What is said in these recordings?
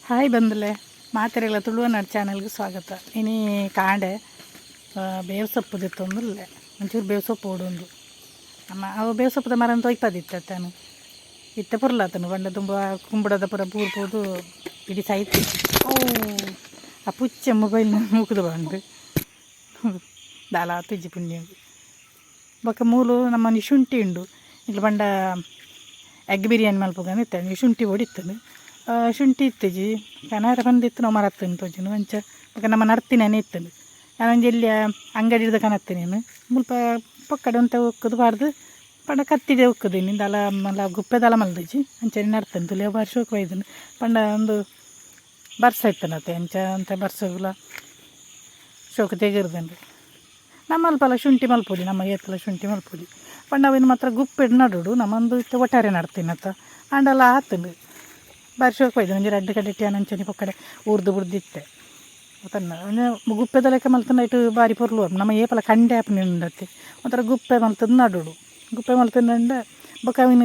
Hi ಬಂದಲೆ ಮಾತೆರೆಗಳ ತುಳುವನಾಡು ಚಾನಲ್ಗೆ ಸ್ವಾಗತ. ಇನಿ ಕಾಂಡೆ ಬೇವು ಸೊಪ್ಪು ದೆತ್ತೊಂದುಲ್ಲೆ, ಒಂಚೂರು ಬೇವು ಸೊಪ್ಪು ಓಡೊಂದು ನಮ್ಮ ಅವು ಬೇವು ಸೊಪ್ಪುದ ಮರನ್ ತೊಯ್ಪದಿತ್ತ ತಾನು ಇತ್ತೆ ಪೊರ್ಲಾತನು ಪಂಡ ತುಂಬ ಕುಂಬುಡದ ಪೂರ ಪೂರು ಪೋದು ಇಡೀ ಸೈತಿ. ಓ ಆ ಪುಚ್ಚೆ ಮೊಬೈಲ್ ಮೂಕುದು ಬಂದು ದಾಲ ಆತುಜಿ ಪುಣ್ಯ. ಬೊಕ್ಕ ಮೂಲು ನಮ್ಮ ಶುಂಠಿ ಉಂಡು. ಇಲ್ಲಿ ಪಂಡ ಎಗ್ ಬಿರಿಯಾನಿ ಮಲ್ಪುಗ ಇತ್ತೆ ಶುಂಠಿ ಒಡಿತ್ತುಂಡು. ಶುಂಠಿ ಇತ್ತಿಜಿ ಕನಾರ ಬಂದಿತ್ತು ನಾವು ಮರತ್ತುಂಡು ತೋಜುಂಡು ಅಂಚ. ಬೊಕ್ಕ ನಮ್ಮ ನಡ್ತಿನೇ ಇತ್ತುಂಡು. ನಾನೊಂಜಿ ಎಲ್ಲಿಯ ಅಂಗಡಿಡ್ದು ಕನತ್ತಿನೇನು ಮುಲ್ಪ ಪೊಕ್ಕಡೆ ಒಂತೆ ಒಕ್ಕುದು ಪಾಡ್ದು ಪಂಡ ಕತ್ತಿಡೆ ಒಕ್ಕುದು ದಾಲ ಮಲ್ಲ ಗುಪ್ಪೆ ದಾಲ ಮಲ್ದಿಜಿ ಅಂಚನೆ ನಡ್ತುಂಡು. ತುಲಿಯ ಬಾರಿ ಶೋಕು ಬೈದುಂಡು. ಪಂಡ ಒಂದು ಬರ್ಸ ಇತ್ತನತೆ ಅಂಚ ಅಂತೆ ಬರ್ಸಗುಲ ಶೋಕು ತೆಗಿರ್ದುಂಡು. ನಮ್ಮ ಅಲ್ಪಲ ಶುಂಠಿ ಮಲ್ಪೊಲಿ, ನಮ್ಮ ಏತಲ ಶುಂಠಿ ಮಲ್ಪೊಲಿ. ಪಂಡ ಅವಿನ ಮಾತ್ರ ಗುಪ್ಪೆಡ್ ನಡುಡು ನಮ್ಮೊಂದು ಇತ್ತೆ ಒಟ್ಟಾರೆ ನಡ್ತಿನತ್ತ ಆಂಡಲ ಆತುಂಡು ಬಾರಿ ಶೋಕು ಬೈದು. ಒಂಜಿ ರಡ್ಡ್ ಕಡೆಟ್ ಯಾನ್ ಅಂಚನೆ ಪೊಕ್ಕಡೆ ಊರ್ದು ಬುಡ್ದಿತ್ತೆ ತನ್ನ ಒಂಜಿ ಗುಪ್ಪೆದ ಲೆಕ್ಕ ಮಲ್ತುಂಡ ಐಟ್ ಬಾರಿ ಪೊರ್ಲು. ನಮ್ಮ ಏಪಲ ಕಂಡೆ ಆಪುನಿ ಉಂಡತ್ತೆ ಒಂಥರ ಗುಪ್ಪೆ ಮಲ್ತುದು ನಡುಡು. ಗುಪ್ಪೆ ಮಲ್ತುಂಡ ಬೊಕ್ಕ ಅವಿನ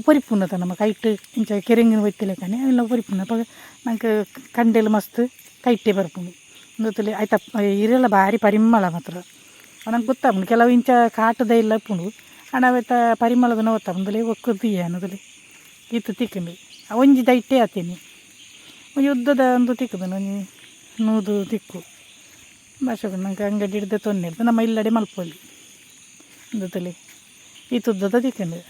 ಪೊರಿಪುಂಡತ್ತ ನಮ್ಮ ಕೈಟ್ ಇಂಚ ಕೆರೆಂಗಿನ ಒಯ್ತಿ ಲೆಕ್ಕನೆ ಅವೆಲ್ಲ ಪೊರಿಪುಂಡು. ಅಪಗ ನಂಕ್ ಕಂಡೆಲು ಮಸ್ತ್ ಕೈಟೇ ಬರ್ಪುಂಡು. ಉಂದೊತ್ತಲೆ ಐತ ಇರೆಲ ಬಾರಿ ಪರಿಮಳ ಮಾತ್ರ ನಂಗೆ ಗೊತ್ತಾಪುಂಡು. ಕೆಲವು ಇಂಚ ಕಾಟದ ಇಲ್ಲ ಇಪ್ಪುಂಡು ಆಂಡ ಅವೆತ ಪರಿಮಳದನ ಗೊತ್ತಾಪುಂಡು. ಒಕ್ಕುದು ಅನ್ನೋದಲ್ಲಿ ಇತ್ತು ತಿಕ್ಕುಂಡು. ಒಂಜಿ ದೈಟೇ ಆತೀನಿ ಒಂಜಿ ಉದ್ದದ ಒಂದು ತಿಕ್ಕುದು, ಒಂಜಿ 100 ತಿಕ್ಕು ಭಾಷೆ. ನಂಗೆ ಅಂಗಡಿ ಹಿಡ್ದು ತೊಂದರೆ ಹಿಡ್ದು ನಮ್ಮ ಇಲ್ಲಡೆ ಮಲ್ಪೊಲಿ. ಉಂದೊತ್ತಲೆ ಈತ್ ಉದ್ದದ ತಿಕ್ಕುಂಡು,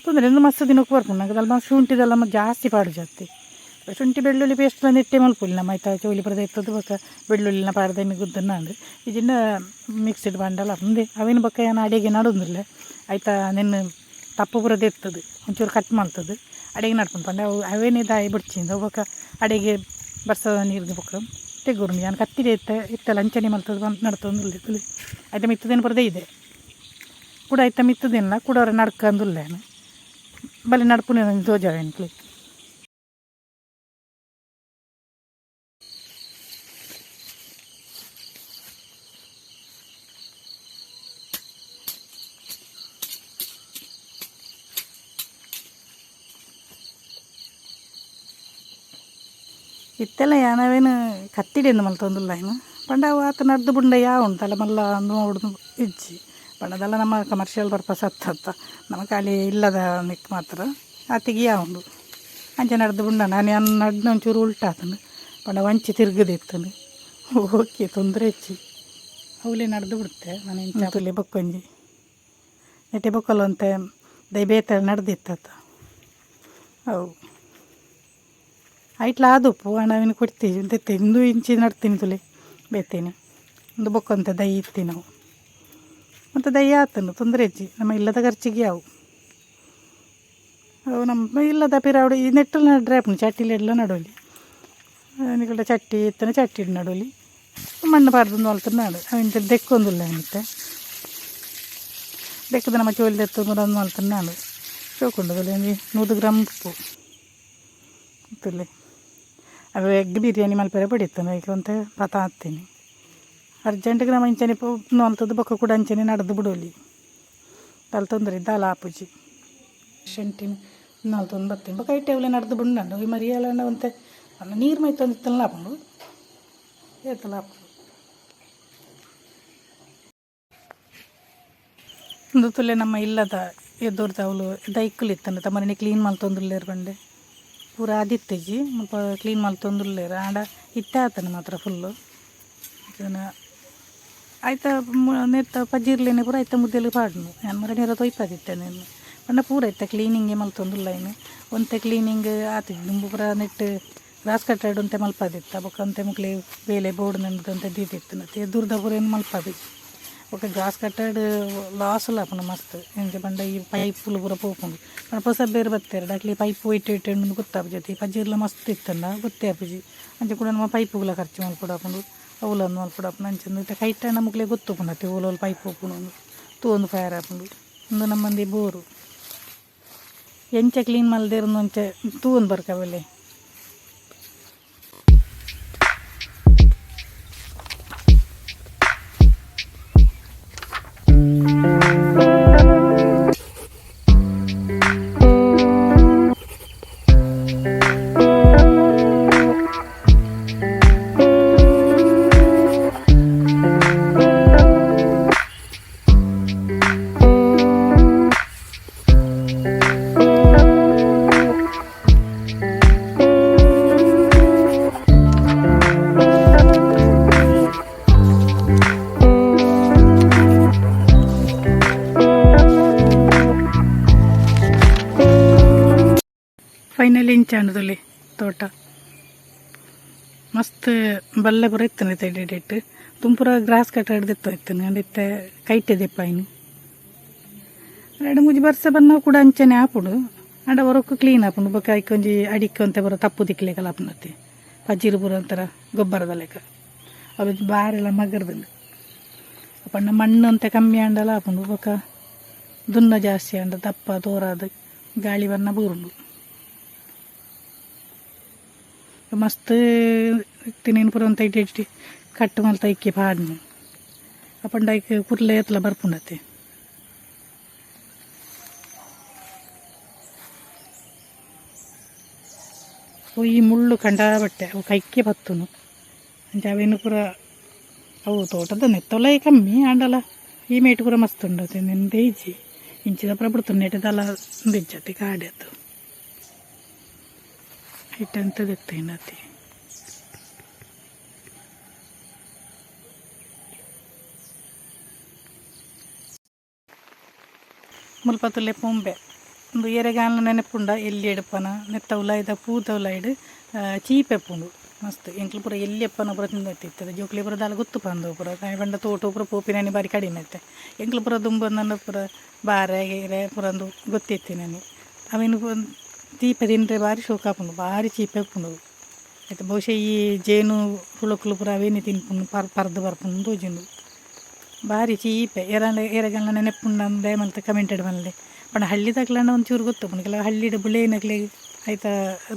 ತೊಂದರೆ ಇಂದು ಮಸ್ತ್ ದಿನಕ್ಕೆ ಬರ್ಪುಂಡು. ನಂಗೆ ಅಲ್ಪ ಶುಂಠಿದೆಲ್ಲ ಜಾಸ್ತಿ ಪಾಡು ಜಾಸ್ತಿ ಶುಂಠಿ ಬೆಳ್ಳುಳ್ಳಿ ಪೇಸ್ಟ್ ನೆಟ್ಟೆ ಮಲ್ಪೊಲಿ ನಮ್ಮ ಐತ ಚೋಲಿ ಪೂರ ದೆತ್ತದು ಬೊಕ್ಕ ಬೆಳ್ಳುಳ್ಳಿನ ಪಾಡ್ದು ಗುದ್ದನಾಂಡ್ ಇಜಿಂಡ ಮಿಕ್ಸಿಡ್ ಬಂಡಲ ಉಂದೆ ಅವೇನು. ಬೊಕ್ಕ ಯಾನ್ ಅಡಿಗೆ ನಡೊಂದಿಲ್ಲ ಐತ ನೆನ್ನೆ ತಪ್ಪು ಪೂರ ದೆತ್ತದು ಒಂಚೂರು ಕಟ್ ಮಲ್ತದು ಅಡಿಗೆ ನಡ್ಪುಂಡು. ಪಂಡ ಅವು ಅವೇನೇ ದಾಯಿ ಬೊಡ್ಚಿಂದು ಬೊಕ್ಕ ಅಡಿಗೆ ಬರ್ಸದ ನೀರ್ದು ಬೊಕ್ಕ ತೆಗ್ಗುರುಂಡು. ಯಾನ್ ಕತ್ತಿಡೆ ಇತ್ತೆ ಇತ್ತಲ್ಲ ಅಂಚನೆ ಮಲ್ತದು ಬಂದು ನಡ್ತೊಂದುಲ್ಲೆ ತುಲಿ. ಐತ ಮಿತ್ತದೇನು ಪೂರ ಇದೆ ಕೂಡ ಐತ ಮಿತ್ತದೇನ ಕೂಡ ಅವರ ನಡ್ಕಂದುಲ್ಲೆ ಬಲೆ ನಡ್ಪುನೆ ತೋಜಾವೆ ಎಂಕ್ಲೆ. ಇತ್ತೆಲ್ಲ ಯಾನವೇನು ಕತ್ತಿಡೆಂದು ಮಲ್ತೊಂದುಲ್ಲ ಏನು ಪಂಡ ಅವು ಆತ ನಡ್ದು ಬುಂಡ ಯಾವ ಉಂಟಲ್ಲ ಮಲ್ಲ ನೋಡುದು ಇಜ್ಜಿ. ಪಂಡ ಅದೆಲ್ಲ ನಮ್ಮ ಕಮರ್ಷಿಯಲ್ ಪರ್ಪಸ್ ಅತ್ತ ನಮ್ಮ ಖಾಲಿ ಇಲ್ಲದ ನಿಕ್ ಮಾತ್ರ ಆತಿಗೆ ಯಾವ ಉಂಡು ಅಂಚೆ ನಡ್ದು ಬುಂಡ. ನಾನು ನಡ್ದು ಒಂಚೂರು ಉಲ್ಟಾತಂಡು ಪಂಡ ವಂಚಿ ತಿರುಗದಿತ್ತಂಡು. ಓಕೆ, ತೊಂದರೆ ಹೆಚ್ಚಿ ಅವಲೇ ನಡೆದು ಬಿಡುತ್ತೆ. ನಾನು ಇಂಚ ತುಲಿ ಬೊಕ್ಕೊಂಜಿ ನೆಟ್ಟೆ ಬೊಕ್ಕಲು ಅಂತೆ ದೈ ಬೇತೆ ನಡೆದಿತ್ತ ಅವು ಐಟ್ಲ ಆದುಪ್ಪು ಆಂಡ ಅವಿನ ಕೊಡ್ತೀವಿ ದೆತ್ತೆ ಇಂದು ಇಂಚಿ ನಡ್ತೀನಿ ತುಲೆ ಬೇತೇನೆ ಒಂದು ಬೊಕ್ಕೊಂತೆ ದೈ ಇತ್ತಿ ನಾವು ಮತ್ತು ದೈ ಆತನು ತೊಂದರೆ ಹೆಚ್ಚಿ. ನಮ್ಮ ಇಲ್ಲದ ಖರ್ಚಿಗೆ ಅವು ಅವು ನಮ್ಮ ಇಲ್ಲದ ಪಿರಾವಡು ಈ ನೆಟ್ಟಲ್ಲಿ ನಡ್ರೆ ಆಪುಂಡು. ಚಟ್ಟಿಲಿ ಎಲ್ಲ ನಡೋಲಿ ನಿಕಲ್ಡ ಚಟ್ಟಿ ಇತ್ತನೆ ಚಟ್ಟಿ ನಡೋಲಿ ಮಣ್ಣು ಪಾಡ್ದು ಮಲ್ತುನಾಡು ಅವಿನ ದೆಕ್ಕೊಂದುಲ್ಲ ಅನಿತ್ತೆ ದೆಕ್ಕದ ನಮ್ಮ ಚೋಲಿ ದೆತ್ತು ಮುರೊಂದು ಮಲ್ತುನಾಡು ಚೋಕುಂಡು ತುಲೆ. ಒಂಜಿ 100 ಗ್ರಾಮ್ ಉಪ್ಪು ತುಲೆ. ಅವು ಎಗ್ ಬಿರಿಯಾನಿ ಮಲ್ಪೆರೆ ಬಡಿತ್ತಂದು ಐಕ್ ಒಂತೆ ಪತ ಹಾಕ್ತೀನಿ. ಅರ್ಜೆಂಟ್ಗೆ ನಮ್ಮ ಇಂಚನೆ ಮಲ್ತದ್ದು ಬೊಕ್ಕ ಕೂಡ ಅಂಚನೆ ನಡೆದು ಬಿಡೋಲಿ ದಾಲ ತೊಂದರೆ ದಾಲ ಆಪುಜಿ. ಶುಂಠಿನ ನಲ್ತೊಂದು ಬರ್ತೀನಿ. ಬೊಕ್ಕ ಐಟೆ ಅವಲೆ ನಡೆದು ಬುಂಡಂಡು ಈ ಮರಿಯಲ್ಲ ಒಂತೆ ನೀರು ಮೈತೊಂದು ಆಪುಂಡು ಏತಲ ಆಪುಂಡು. ಉಂದು ತುಲೆ ನಮ್ಮ ಇಲ್ಲದ ಎದುರ್ದ ಅವಳು ದೈಕುಲು ಇತ್ತಂಡು ತಮ್ಮನೆ ಕ್ಲೀನ್ ಮಲ್ತೊಂದುಲ್ಲೇರು ಪಂಡೆ ಪೂರ ಆದಿತ್ತಿಜಿ ಮುಲ್ಪ ಕ್ಲೀನ್ ಮಲ್ತೊಂದುಲ್ಲೇರು. ಆಂಡ ಇತ್ತೆ ಆತನ ಮಾತ್ರ ಫುಲ್ಲು ಆಯ್ತ ನೆತ್ತ ಪಜಿರ್ಲೇನೆ ಪೂರ ಐತ ಮುದ್ದೆಲು ಪಾಡ್ನು ಯಾನ್ ಮರ ನೀರ ತೊಯ್ಪದಿತ್ತೆ ನೇನು. ಪಂಡ ಪೂರ ಇತ್ತೆ ಕ್ಲೀನಿಂಗ್ ಮಲ್ತೊಂದುಲ್ಲ ಇನ್ನು ಒಂತೆ ಕ್ಲೀನಿಂಗ್ ಆತಿಜಿ. ದುಂಬು ಪೂರ ನೆಟ್ ಗ್ರಾಸ್ ಕಟ್ಟಡ್ ಒಂತೆ ಮಲ್ಪದಿತ್ತ. ಬೊಕ್ಕ ಒಂತೆ ಮುಕ್ಲೆ ಬೇಲೆ ಬೋರ್ಡ್ ಒಂತೆ ದೀದಿತ್ತು ಎದುರ್ದ ಪೂರ ಏನು ಮಲ್ಪದಿಜ್ಜಿ. ಬೊಕ್ಕ ಗ್ರಾಸ್ ಕಟ್ಟಡ್ ಲಾಸ್ ಆಪುಂಡು ಮಸ್ತ್. ಎಂಚ ಪಂಡ ಈ ಪೈಪುಲು ಪೂರ ಪೋಪುಂಡು. ಪಂಡ ಪೊಸಬೇರು ಬತ್ತೆರ್ ಅಕ್ಲೆ ಪೈಪ್ ಒಯ್ಟ್ ಒಯ್ಟ್ ಉಂಡು ಗೊತ್ತಾಪುಜಿ. ಪಜಿರ್ಲ ಮಸ್ತ್ ಇತ್ತಂಡ ಗೊತ್ತೇ ಆಪುಜಿ. ಅಂಚ ಕೂಡ ನಮ್ಮ ಪೈಪುಗಳ ಖರ್ಚು ಮಲ್ಪೊಡಾಪುಂಡು, ಅವುಲನ್ನು ಮಲ್ಪೊಡಾಪುಂಡು. ಅಂಚ ಇತ್ತೆ ಕೈಟ ನಮಕ್ಲೆ ಗೊತ್ತುಪುಂಡು ಅತ್ತೆ ಓಲೋಲು ಪೈಪ್ ಪೋಪುಂಡು ತೂವೊಂದು ಫೈರ್ ಆಪುಂಡು. ಉಂದು ನಮ್ಮಂದಿ ಬೋರು ಎಂಚ ಕ್ಲೀನ್ ಮಲ್ದೇರ್ಂದು ಒಂಚ ತೂವೊಂದು ಬರ್ಕವಲೆ. ಫೈನಲಿ ಇಂಚಾಂಡದಲ್ಲಿ ತೋಟ ಮಸ್ತ್ ಬಲ್ಲೆ ಪೂರ ಇತ್ತನೆ ತೈಡೆಟ್ ತುಂಪುರ ಗ್ರಾಸ್ ಕಟ್ ಹಿಡ್ದಿತ್ತು ಇತ್ತನೆ ಅಂಡ ಇತ್ತೆ ಕೈಟೆ ದೆಪ್ಪಾಯಿನಿ 2-3 ವರ್ಷ ಬನ್ನ ಕೂಡ ಅಂಚನೆ ಆಪುಂಡು ಅಂಡ ಹೊರಕ್ಕು ಕ್ಲೀನ್ ಆಪುಂಡು ಬೊಕ್ಕ ಐಕೊಂಜಿ ಅಡಿಕೆ ಅಂತ ಬರೋ ತಪ್ಪು ದಿಕ್ಕಿಲೆಕಲ ಆಪುಂಡತ್ತೆ ಪಜ್ಜಿರು ಪೂರ ಒಂಥರ ಗೊಬ್ಬರದ ಲೆಕ್ಕ ಅವು ಬಾರೆಲ್ಲ ಮಗರ್ದುಂಡು ಪಂಡ ಮಣ್ಣು ಅಂತ ಕಮ್ಮಿ ಆಂಡಲ ಆಪುಂಡು ಬೊಕ್ಕ ದುನ್ನ ಜಾಸ್ತಿ ಆಂಡ ದಪ್ಪ ತೋರಾದ ಗಾಳಿ ಬನ್ನ ಬೂರುಂಡು ಮಸ್ತ್ ತಿನ್ನೇನು ಪೂರ ಅಂತ ಇಟ್ಟು ಕಟ್ಟು ಮಲ್ತ ಇಕ್ಕಿ ಪಾಡ್ನು ಅಪಂಡ ಐಕ್ ಕುರ್ಲೆ ಎತ್ತಲ ಬರ್ಪುಂಡತ್ತೆ. ಈ ಮುಳ್ಳು ಕಂಡಾಬಟ್ಟೆ ಅವು ಕೈಕ್ಕೆ ಬತ್ತುನು ಅಂಚ ಅವೇನು ಪೂರ ಅವು ತೋಟದ ನೆತ್ತೊಲ ಕಮ್ಮಿ ಆಂಡಲ ಈ ಮೇಟು ಪೂರ ಮಸ್ತ್ ಉಂಡತೆ ನೆಂದೇ ಇಜ್ಜಿ ಇಂಚಿದ ಪೂರ ಬಿಡ್ತು ನೆಟ್ಟದಲ್ಲ ಇಜ್ಜತಿ ಕಾಡತ್ತು ಇಟ್ಟಂತದ್ದು ಎತ್ತೇನತಿ. ಮುಲ್ಪತ್ತುಲ್ಲೆ ಪೊಂಬೆ ಒಂದು ಎರೆಗಾಲ ನೆನಪುಂಡ ಎಲ್ಲಿ ಎಡಪನ ನೆತ್ತ ಉಲಾಯ್ದ ಪೂತ ಉಲಾಯ್ಡ್ ಚೀಪೆಪ್ಪುಂಡು ಮಸ್ತ್ ಎಂಕ್ಲು ಪೂರ ಎಲ್ಲಿ ಎಪ್ಪನ ಪೂರ ತಿಂದತ್ತಿತ್ತದ ಜೋಕ್ಲಿ ಪೂರ ದಾಲ ಗೊತ್ತು ಪಂದು ಪೂರ ಪಂಡ ತೋಟ ಪೂರ ಪೋಪಿನಾನಿ ಬಾರಿ ಕಡಿಮೆ ಐತೆ ಎಂಕ್ಲು ಪೂರ ದುಂಬ ನನ್ನ ಪೂರ ಬಾರೆ ಗೀರೆ ಪೂರ ಒಂದು ಗೊತ್ತಿತ್ತಿ ನಾನು ಅವೇನು ಚೀಪೆ ತಿಂದರೆ ಭಾರಿ ಶೋಕ ಆಪುಂಡು ಭಾರಿ ಚೀಪೆ ಉಪ್ಪುಂಡು ಆಯ್ತು. ಬಹುಶಃ ಈ ಜೇನು ಹುಳುಕುಲು ಪೂರ ಅವೇನೆ ತಿನ್ಪುಂಡು ಪರ್ದು ಬರ್ಪುಂಡು ತೋಜುಂಡು ಭಾರಿ ಚೀಪೆ ಎರಂಡ ಎರೆಗಲ್ಲ ನೆನಪುಂಡು ಅಂದೆ ಮಲ್ತ ಕಮೆಂಟೆಡ್ ಮಲ್ಲೆ ಪಂಡ ಹಳ್ಳಿ ತಕ್ಲಂಡ ಒಂಚೂರು ಗೊತ್ತುಪುಂಡು ಕೆಲವು ಹಳ್ಳಿಡ್ ಬುಳೆನಕ್ಲೆ ಐತ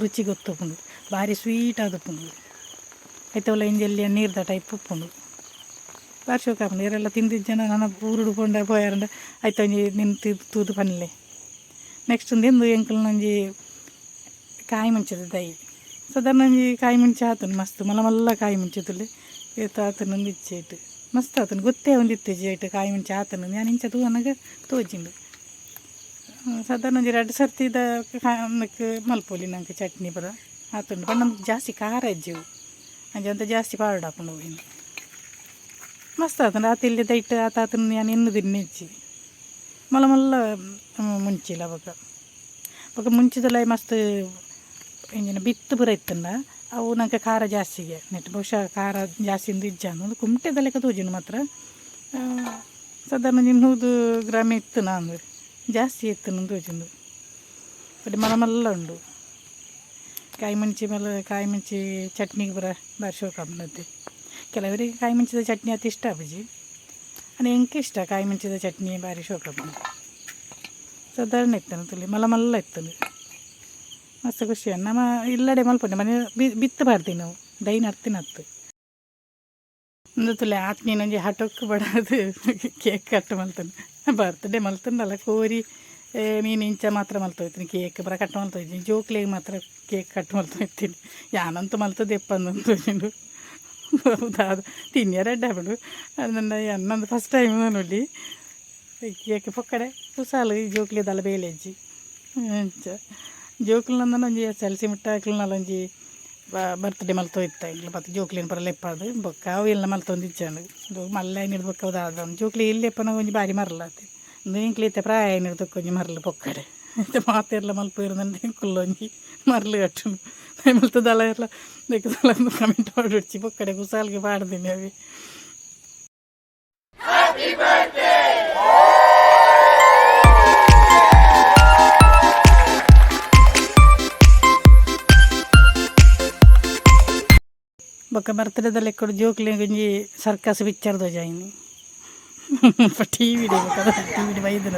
ರುಚಿ ಗೊತ್ತುಪುಂಡು ಭಾರಿ ಸ್ವೀಟ್ ಆದುಪ್ಪುಂಡು ಐತ ಉಲ ಇಂಜೆಲ್ಲಿ ನೀರ್ದ ಟೈಪ್ ಉಪ್ಪುಂಡು ಭಾರಿ ಶೋಕ ಆಪುಂಡು ಎರೆಲ್ಲ ತಿಂದಿದ್ದ ಜನ ನನ್ನ ಊರುಡು ಪೋಂಡ ಪೋಯಾರಂಡ ಐತ ಒಂಜಿ ನಿನ್ ತೂದು ಪನ್ಲೆ. ನೆಕ್ಸ್ಟ್ ಒಂದು ಎಂಕಲ್ನ ಒಂಜಿ ಕಾಯಿ ಮುಂಚದ ದೈ ಸಾಧಾರಣ ಒಂಜಿ ಕಾಯಿ ಮುಂಚೆ ಆತನು ಮಸ್ತ್ ಮಲ್ಲ ಮಲ್ಲ ಕಾಯಿ ಮುಂಚೆದುಲ್ಲೆ ಏತ ಆತನ ಒಂದು ಇಚ್ಚೆ ಇಟ್ಟು ಮಸ್ತ್ ಆತನು ಗೊತ್ತೇ ಒಂದು ಇತ್ತು ಇಟ್ಟು ಕಾಯಿ ಮುಂಚೆ ಆತನು ನಾನು ಇಂಚ ತೂವನಗ ತೋಜಿಂಡು ಸಾಧಾರಣ ಒಂಜಿ 2 ಸರ್ತಿದ ಮಲ್ಪೊಲಿ ನಂಗೆ ಚಟ್ನಿ ಪೂರ ಆತುಂಡು ಪಂಡ ನಮ್ಗೆ ಜಾಸ್ತಿ ಖಾರ ಇಜ್ಜೆವು ಅಂಚ ಅಂತ ಜಾಸ್ತಿ ಪಾಡು ಹಾಕೊಂಡು ಹೋಗಿನಿ ಮಸ್ತ್ ಆತನು ಆತ ಇಲ್ಲಿ ದೈಟ್ ಆತ ಆತನು ನಾನು ಎನ್ನು ತಿನ್ನೆ ಇಜ್ಜಿ ಮಲ್ಲ ಮಲ್ಲ ಮುಂಚಿಲ್ಲ ಬೊಕ ಬೊಕ ಮುಂಚಿದಲ್ಲ ಮಸ್ತ್ ಇಂಜಿನ ಬಿತ್ತು ಪೂರ ಇತ್ತಂಡ ಅವು ನಂಗೆ ಖಾರ ಜಾಸ್ತಿಗೆ ನೆಟ್ ಬಹುಶಃ ಖಾರ ಜಾಸ್ತಿ ಇಂದು ಇಜ್ಜ ಒಂದು ಕುಮಟೆದ ಲೆಕ್ಕ ತೋಜುಂಡು ಮಾತ್ರ ಸಾಧಾರಣ 100 ಗ್ರಾಮ್ ಇತ್ತು ನಾನು ಜಾಸ್ತಿ ಇತ್ತು ನಂದು ತೋಜುಂಡು ಬಟ್ ಮಲ್ಲ ಮಲ್ಲ ಉಂಡು ಕಾಯಿ ಮುಂಚಿ ಮೇಲೆ ಕಾಯಿ ಮುಂಚಿ ಚಟ್ನಿಗೆ ಬರ ಭಾರಿ ಶೋಕ ಆಪುಂಡತ್ತೆ. ಕೆಲವರಿಗೆ ಕಾಯಿ ಮುಂಚಿದ ಚಟ್ನಿ ಅತಿ ಇಷ್ಟ ಆಪುಜಿ ಅಂಡ್ ಎಂಕ್ ಇಷ್ಟ ಕಾಯಿ ಮುಂಚಿದ ಚಟ್ನಿ ಭಾರಿ ಶೋಕ ಆಪುಂಡು ಸಾಧಾರಣ ಇತ್ತನು ತುಲಿ ಮಲ್ಲ ಮಲ್ಲ ಇತ್ತನು ಮಸ್ತ್ ಖುಷಿ ನಮ್ಮ ಇಲ್ಲಡೆ ಮಲ್ಪುಂಡೆ ಮನೆ ಬಿತ್ತು ಪಾಡ್ತೀನಿ ನಾವು ದೈ ನಡ್ತಿನತ್ತು ಒಂದು ತುಲೆ ಆತ್ಮೀನೊಂಜಿ ಹಠಕ್ಕೆ ಬಡದು ಕೇಕ್ ಕಟ್ ಮಲ್ತನು ಬರ್ತ್ಡೇ ಮಲ್ತಂಡಲ್ಲ ಕೋರಿ ಮೀನು ಇಂಚ ಮಾತ್ರ ಮಲ್ತೋಯ್ತೀನಿ ಕೇಕ್ ಬರ ಕಟ್ ಮಲ್ತೋಯ್ತೀನಿ ಜೋಕ್ಲಿಗೆ ಮಾತ್ರ ಕೇಕ್ ಕಟ್ ಮಲ್ತೋಯ್ತೀನಿ ಯಾನಂತೂ ಮಲ್ತದೆ ಎಪ್ಪಂದು ಹೌದಾ ತಿನ್ಯರ ಎಡ್ಡೆ ಅದನ್ನ ಅನ್ನೊಂದು ಫಸ್ಟ್ ಟೈಮ್ ನೋಡಿ ಕೇಕ್ ಪೊಕ್ಕಡೆ ಕುಸಾಲು ಜೋಕ್ಲಿದಲ್ಲ ಬೇಲೆಜ್ಜಿ ಅಂಚ ಜೋಕ್ಲು ಒಂಜಿ ಎಸ್ ಎಲ್ ಸಿ ಮುಟ್ಟ ಅಕ್ಲ್ನಲ್ಲ ಒಂಜಿ ಬರ್ತ್ಡೇ ಮಲ್ತೋಯ್ತ ಇಂಕ್ಲು ಪತ್ತ ಜೋಕ್ಲಿನ ಪೂರ ಲೆಪ್ಪಾದು ಬೊಕ್ಕ ಅವು ಎಲ್ಲ ಮಲ್ತೊಂದು ಇಜ್ಜಾಂಡ್ ಮಲ್ಲ ಐನಿಡ್ ಬೊಕ್ಕ ದಾದ ಜೋಕ್ಲಿ ಇಲ್ಲಿ ಎಪ್ಪನ ಒಂಜಿ ಬಾರಿ ಮರಲಾತೆ ಇಂದು ಇಂಕ್ಲು ಇತ್ತೆ ಪ್ರಾಯ ಐನಿಡ್ ತಕ್ಕ ಒಂಜಿ ಮರಲು ಪೊಕ್ಕಡೆ ಇತ್ತೆ ಮಾತೆರ್ಲ ಮಲ್ಪುವೆರ್ ಎಂಕುಲು ಒಂಜಿ ಮರಲು ಕಟ್ಟುನು ಮಲ್ತದಲ ಎಲ್ಲ ದೆಕ್ಕದಲ ಕಮೆಂಟ್ ಪಾಡೊಡ್ಚಿ ಪೊಕ್ಕಡೆ ಕುಸಾಲ್ಗೆ ಪಾಡ್ದಿನಿ ಅವಿ. ಬೊಕ್ಕ ಬರ್ತ್ಡೇದ ಲೆಕ್ಕಡ್ ಜೋಕ್ಲೆಗ್ ಒಂಜಿ ಸರ್ಕಸ್ ಪಿಕ್ಚರ್ ತೋಜಾಯಿನಿ ಟಿವಿಡ್ ಟಿವಿಡ್ ಬೈದನ.